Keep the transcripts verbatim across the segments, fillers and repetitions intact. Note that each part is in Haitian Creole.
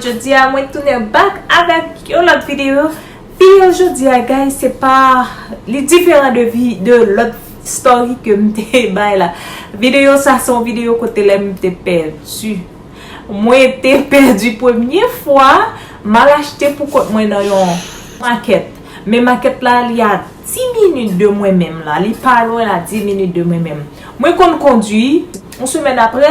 Jodi a mwen tounen back avèk yon lòt videyo. Videyo jodi a, guys, se pa, li diferan de vi, de lòt story ke m te bay la. Videyo sa se yon videyo kote lè m te pèdi. Mwen te pèdi premye fwa m al achte pou kont mwen nan yon makèt. Men makèt la li a dis minit de mwen menm la. Li pa lwen la, dis minit de mwen menm. Mwen konn kondwi. Yon semèn apre,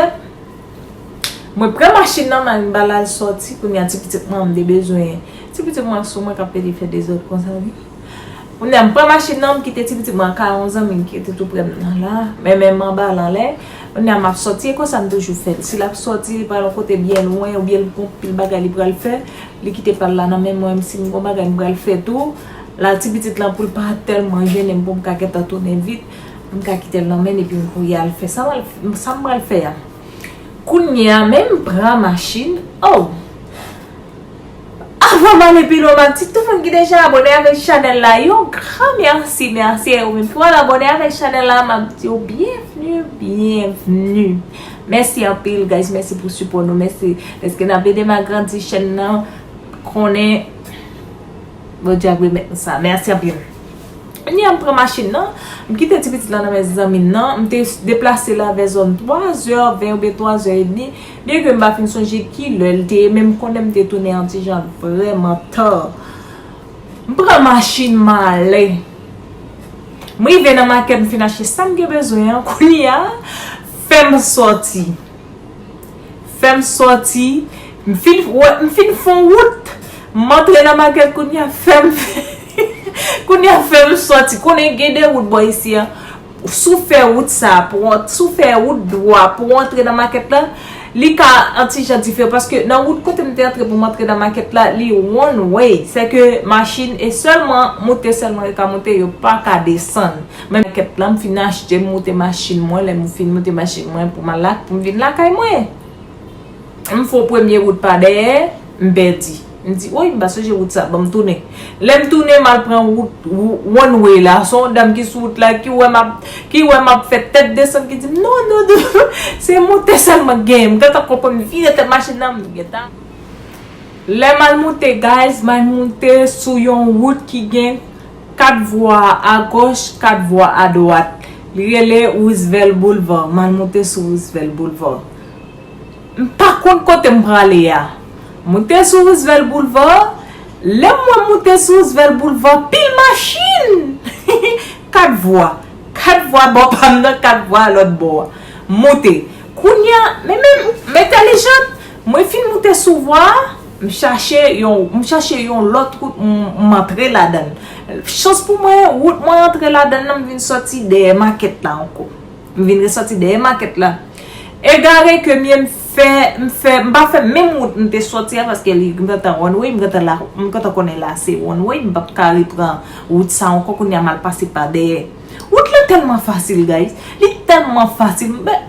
mwen pran machin nan, m al sòti. Kounye a ti pitit mwen, m te bezwen. Ti pitit mwen sou mwen k ap pede fè dezòd konsa, wi. Kounye a m pran machin nan, m kite ti pitit mwen kay yon zanmi m ki te tou prè m nan la. Men, men m anba la anlè. Kounye a m ap sòti, e konsa m toujou fè l. Si l ap sòti, li pral yon kote byen lwen, oubyen l gon pil bagay li pral fè, li kite pa l la nan men mwen, menm si m gon bagay m pral fè tou. La, ti pitit lan, pou l pa tèlman jennen m, pou m ka gentan tounen vit, m ka kite l nan men l, epi m kouri al fè sa m al, sa m pral fè a. Kounye a, men m pran machin. Oh! Avan m ale pi lwen, m ap di tout moun ki deja abòne avèk chanèl la, yon gran mèsi, mèsi. E ou menm ki pral abòne avèk chanèl la, m ap di w byenvni, byenvni. Mèsi anpil, guys, mèsi pou sipò nou, mèsi. Paske n ap ede m agrandi chèn nan, konnen Bondye ap remèt nou sa. Mèsi anpil. Kounye a m pran machin nan, m kite ti pitit lan nan men zanmi m nan, m te deplase la vè zòn twa zè ven oubyen twa zè edmi, byen ke m pa fin sonje ki lè l te ye, men m konnen m te tounen yon ti jan vrèman ta. M pran machin m ale. M rive nan makèt, m fin achte sa m gen bezwen an, kounye a, fè m sòti. Fè m sòti, m fin, wè, m fin fè yon wout, m antre nan makèt, kounye a fè m, kounye a fè m sòti. Konnen gen de wout bò isi a. Si w fè wout sa, pou w, si w fè wout dwat, pou w antre nan makèt la, li ka yon ti jan diferan. Paske nan wout kote m te antre pou m antre nan makèt la, li one way. Sèke machin e sèlman moute, sèlman yo ka moute, yo pa ka desann. Men makèt la, m fin achte, m moute machin mwen. Lè m fin moute machin mwen pou m al la, pou m vin lakay mwen. M fè premye wout pa dèyè, m pèdi. M di, woy, m pa sonje wout sa, ban m tounen. Lè m tounen, m al pran wout, wou-, one way la. Se yon dam ki sou wout la, ki wè m ap, ki wè m ap fè tèt desann, ki di m, non, non, non, se moute sèlman k genyen. M gentan konprann, m vire tèt machin nan, m gentan. Lè m al moute, guys, m al moute sou yon wout ki gen kat vwa agòch, kat vwa adwat. Li rele Roosevelt Boulevard. M al moute sou Roosevelt Boulevard. M pa konn kote m prale a. Moute sou Roosevelt Boulevard. Lè m wè m moute sou Roosevelt Boulevard, pil machin! Kat vwa. Kat vwa bò pa m nan, kat vwa lòt bò a. Moute. Kounye a, men, men, m entèlijant. Mwen fin moute sou vwa a, m chache yon, m chache yon lòt wout, m, m antre ladan l. Chans pou mwen, wout mwen antre ladan l nan, m vin sòti dèyè makèt la ankò. M vin resòti dèyè makèt la. Egare ke m ye, m fè, m fè, m pa fè menm wout m te sòti a, paske li, m gentan one way, m gentan la, m gentan konnen la se one way, m p ap ka repran wout sa ankò, kounye a m al pase pa dèyè. Wout la tèlman fasil, guys. Li tèlman fasil. Men,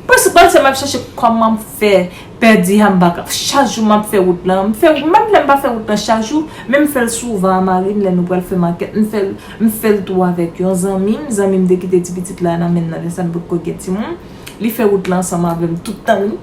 prensipal se m ap chache kòman m fè pèdi a, m pa ka. Chak jou m ap fè wout lan. M fè, menm lè m pa fè wout lan chak jou, men m fè l souvan a mari m lè nou pral fè makèt. M fè l, m fè l tou avèk yon zanmi m. Zanmi m te kite ti pitit la nan men l nan lè sa l potko gen timoun. Li fè wout lan ansanm avè m tout tan, wi.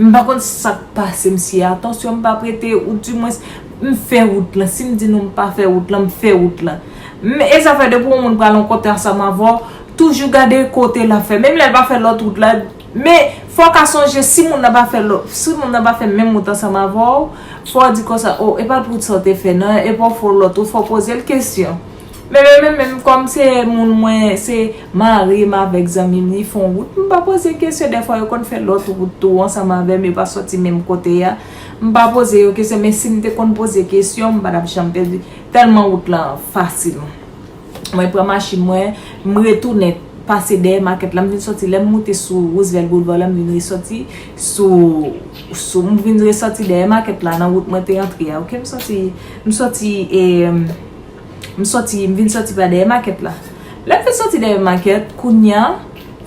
M pa konn sa k pase misye a. Atansyon, m pa prete, oudimwens, m fè wout lan. Si m di nou m pa fè wout lan, m fè wout lan. Men, e sa fè depi yon moun pral yon kote ansanm avè w, toujou gade kote l ap fè. Menm lè l pa fè lòt wout la, men fò w ka sonje si moun nan pa fè lòt, si moun nan pa fè menm wout ansanm avè w, fò w di konsa, o, e pa t wout sa w te fè, non, e pa w fè lòt wout, fò w poze l kesyon. Men, men, men, men, kòm se moun mwen, se mari m avèk zanmi m, li fè yon wout, m pa poze kesyon. Dèfwa, yo konn fè lòt wout tou ansanm avè m, yo pa sòti menm kote a. M pa poze yo kesyon, men si m te konn poze kesyon, m pa t ap janm pèdi. Tèlman wout lan fasil. Mwen pran machin mwen, m retounen pase dèyè makèt la, m vin sòti, lè m moute sou Roosevelt Boulevard la, m vin resòti sou, sou, m vin resòti dèyè makèt la, nan wout mwen te antre a, oke? M sòti, m sòti, e, m sòti, m vin sòti pa dèyè makèt la. Lè m fin sòti dèyè makèt, kounye a,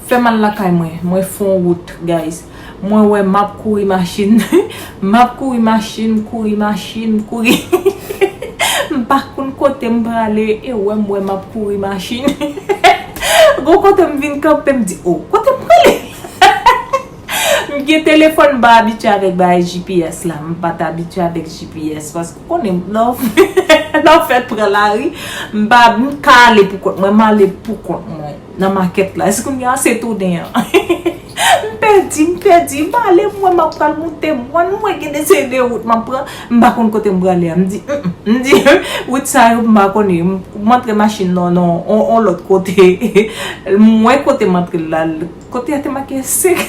fè m al lakay mwen. Mwen fè yon wout, guys. Mwen wè m ap kouri machin. M ap kouri machin, m kouri machin, m kouri. M pa konn kote m prale, e wè m wè m ap kouri machin. Gon kote m vin kanpe, m di, o, kote m prale? M Gen telefòn, m pa abitye avèk bagay G P S la. M pa t abitye avèk G P S. Paske w konnen, lè w, lè w fèk pran lari, m pa, m ka ale pou kont mwen, m ale pou kont mwen nan makèt la. Èske kounye a se tounen an? M pèdi, m pèdi, m ale, m wè m ap pral monte mòn, m wè gen de seri de wout m ap pran, m pa konn kote m prale a. M di, "Mm, mm." M di, "Wout sa yo, m pa konnen." M, m antre machin nan, nan, on, on lòt kote. M wè kote m antre l la, kote a te make senk.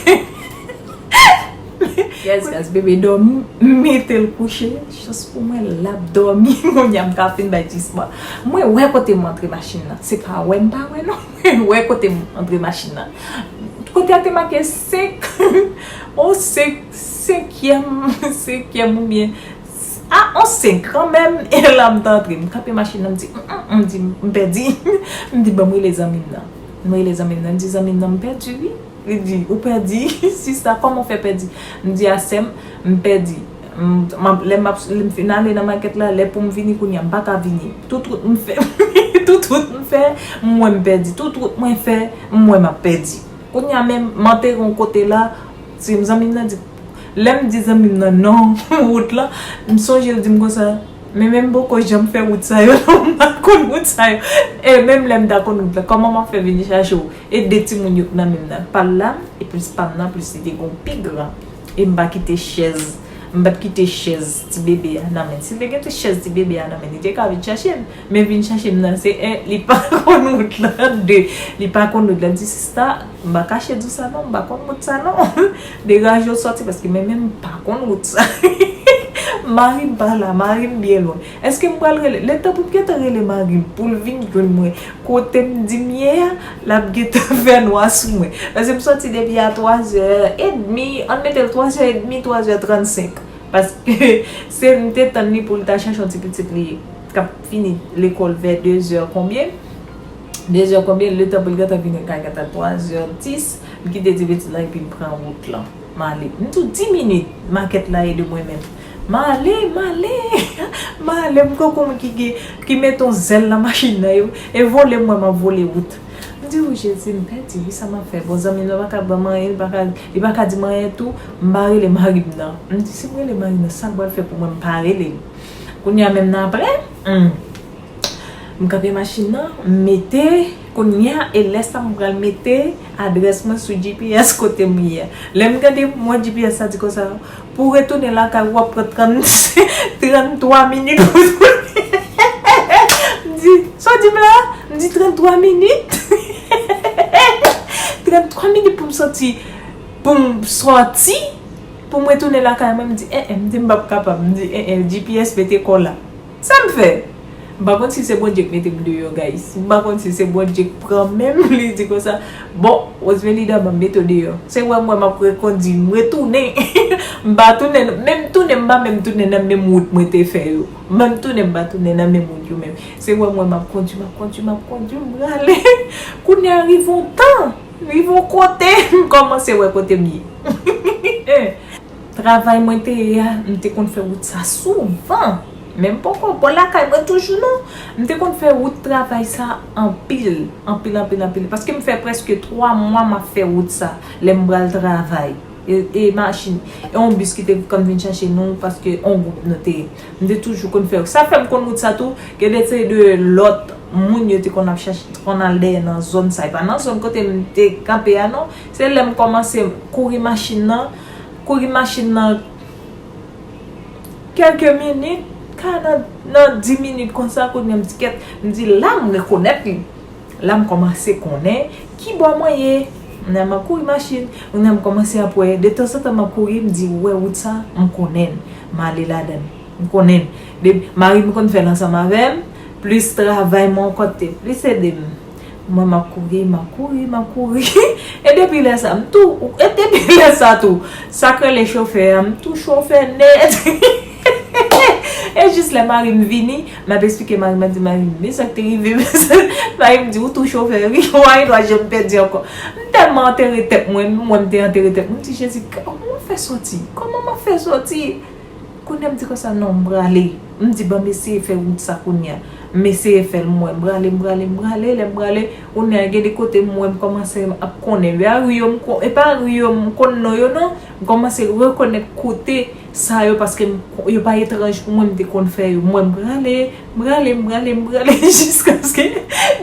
Yes, yes, bebe dòmi, m mete l kouche. Chans pou mwen, l ap dòmi. Kounye a m ka fin bay jisman. Mwen wè kote m antre machin nan. Se pa wè m pa wè non. Mwen wè kote m antre machin nan. Kote a te make senk. On senk, senkyèm, senkyèm oubyen a, on senk kanmenm. E la m t antre. M kanpe machin nan, m di, "Mm, mm," m di, "M pèdi." M di, "Ban m rele zanmi m nan." M rele zanmi m nan, m di, "Zanmi m nan, m pèdi wi." Li di, "Ou pèdi?" "Sista, kòman w fè pèdi?" M di, "A sè m, m pèdi. M, m ap, lè m ap, lè m fin ale nan makèt la, lè pou m vini kounye a, m pa ka vini. Tout wout m fè, tout wout m fè, m wè m pèdi. Tout wout mwen fè, m wè m ap pèdi. Kounye a menm, m antere yon kote la." Se zanmi m nan di, lè m di zanmi m nan non wout lan, m sonje l di m konsa, "Men menm m poko janm fè wout sa yo non, m pa konn wout sa yo." E menm lè m ta konn wout la, kòman m ap fè vini chache w? E de timoun yo k nan menm nan, pa l la, e plis pa m nan, plis li te gon pi gran. E m pa kite chèz, m pa t kite chèz ti bebe a nan men. Si l te gen ti chèz ti bebe a nan men, li te ka vin chache m. Men vin chache m nan, se en, li pa konn wout la, de, li pa konn wout la. M di, "Sista, m pa kache di w sa non, m pa konn wout sa non." Degaje w sòti, paske men menm m pa konn wout sa. Mari m pa la, mari m byen lwen. Èske m pral rele? Letan pou m gentan rele mari m, pou l vin jwenn mwen, kote m di m ye a, l ap gentan fè nwa sou mwen. Paske m sòti depi a twa zè edmi, ann mete l twa zè edmi, twa zè trannsenk. Paske se m te tann li pou l ta chache yon ti pitit li k ap fini lekòl vè de zè konbyen. De zè konbyen, letan pou l gentan vini kay gentan twa zè dis, m kite ti pitit la epi m pran wout lan. M ale. M di w di minit, makèt la e de mwen menm. M ale, m ale, m ale, m tankou moun ki gen, ki mete yon zèl nan machin nan, e, e vole m wè m ap vole wout. M di, "O Jezi, m pèdi wi, sa m ap fè?" Bon, zanmi m nan pa ka ban m anyen, li pa ka, li pa ka di m anyen tou, m pa rele mari m nan. M di, "Si m rele mari m nan, sa l pral fè pou mwen, m pa rele l." Kounye a menm nan apre, hmm, m kanpe machin nan, m mete, kounye a, e lè sa m pral mete adrès mwen sou G P S kote m ye a. Lè m gade, m wè G P S la di konsa, "Pou w retounen lakay ou, w ap pran trant, tranntwa minit pou w tounen." M di, "Sa w di m la?" M di, "Tranntwa minit?" Tranntwa minit pou m sòti, pou m sòti, pou m retounen lakay mwen. M di, "En, en," m di, "M p ap kapab." M di, "En, en, G P S mete kò la." Sa m fè? M pa konn si se Bondye k mete m deyò, guys. M pa konn si se Bondye k pran men m, li di konsa, "Bon, Rosemelida, m ap mete w deyò." Se wè m wè m ap rekondui, m retounen. M pa tounen, menm tounen, m pa menm tounen nan menm wout mwen te fè yo. Menm tounen, m pa tounen nan menm wout yo menm. Se wè m wè m ap kondui, m ap kondui, m ap kondui, m prale. Kounye a rive yon tan, rive yon kote, m kòmanse wè kote m ye. Travay mwen te ye a, m te konn fè wout sa souvan. Men m poko bò lakay mwen toujou non. M te konn fè wout travay sa anpil, anpil, anpil, anpil. Paske m fè prèske twa mwa m ap fè wout sa lè m pral travay. E, e machin, e yon bis ki te konn vin chache nou, paske yon gwoup nou te ye. M te toujou konn fè. Sa fè m konn wout sa tou, gen de seri de lòt moun yo te konn ap chache, konn al dèyè nan zòn sa. E pa nan zòn kote m te kanpe a non. Se lè m kòmanse kouri machin nan, kouri machin nan kèlke minit, ka nan, nan dis minit konsa, kounye a m di kèt, m di la m rekonèt li. La m kòmanse konnen ki bò mwen ye. Kounye a m ap kouri machin, kounye a m kòmanse ap wè, detanzantan m ap kouri, m di, "Ou wè wout sa, m konnen l, m ale ladan l, m konnen l." De, mari m konn fè l ansanm avè m, plis travay mwen ankò te plis ede m. Mwen, m ap kouri, m ap kouri, m ap kouri. E depi lè sa, m tou, e depi lè sa tou, sa k rele chofè a, m tou chofè nèt. E jis lè mari m vini, m ap eksplike mari m, m ap di, "Mari m, men sa k te rive m." Mari m di, "Ou tou chofè, wi, ou pa gen dwa janm pèdi ankò." M tèlman antere tèt mwen, m wè m te antere tèt mwen, m di, "Jezi, kòman m ap fè sòti? Kòman m ap fè sòti?" Kounye a m di konsa, "Non, m prale." M di, "Ban m eseye fè wout sa kounye a." M eseye fè l, m wè m prale, m prale, m prale, lè m prale, kounye a gen de kote m wè m kòmanse ap konnen. Lari yo, m ko- e pa lari yo m konn non yo non, m kòmanse rekonèt kote sa yo, paske m- yo pa etranj pou mwen, m te konn fè yo. M wè m prale, m prale, m prale, m prale, jiskaske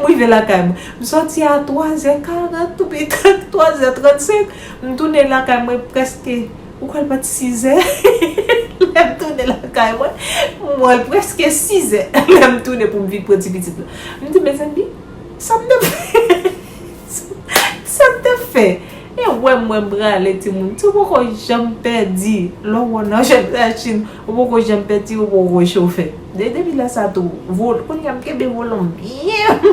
m rive lakay mwen. M sòti a twazè karant, oubyen twazè trannsenk, m tounen lakay mwen prèske, ou kwè l pa t sizè? Lè m tounen lakay mwen, m wè l prèske sizè. Lè m tounen pou m vin pran ti pitit la, m di, mezanmi, sa m t ap fè? Sa m t ap fè? E wè m, wè m prale, timoun. Si w poko janm pèdi, lè w nan jèn machin, ou poko janm pèdi, ou poko chofe. De- depi lè sa tou, vo- kounye a m kenbe volan m byen.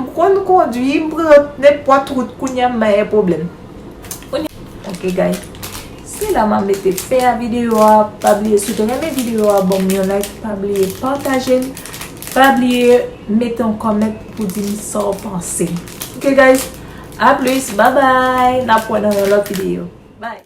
M konn kondwi, m pran nenpòt wout, kounye a m pa gen pwoblèm. Ok guys, se la m a mete fen a videyo a. Pa bliye, si w te renmen videyo a, ban m yon like, pa bliye pataje l, pa bliye mete yon kòmant pou di m sa w panse. Ok guys, a plis, bye bye, n ap wè nan yon lòt videyo. Bye.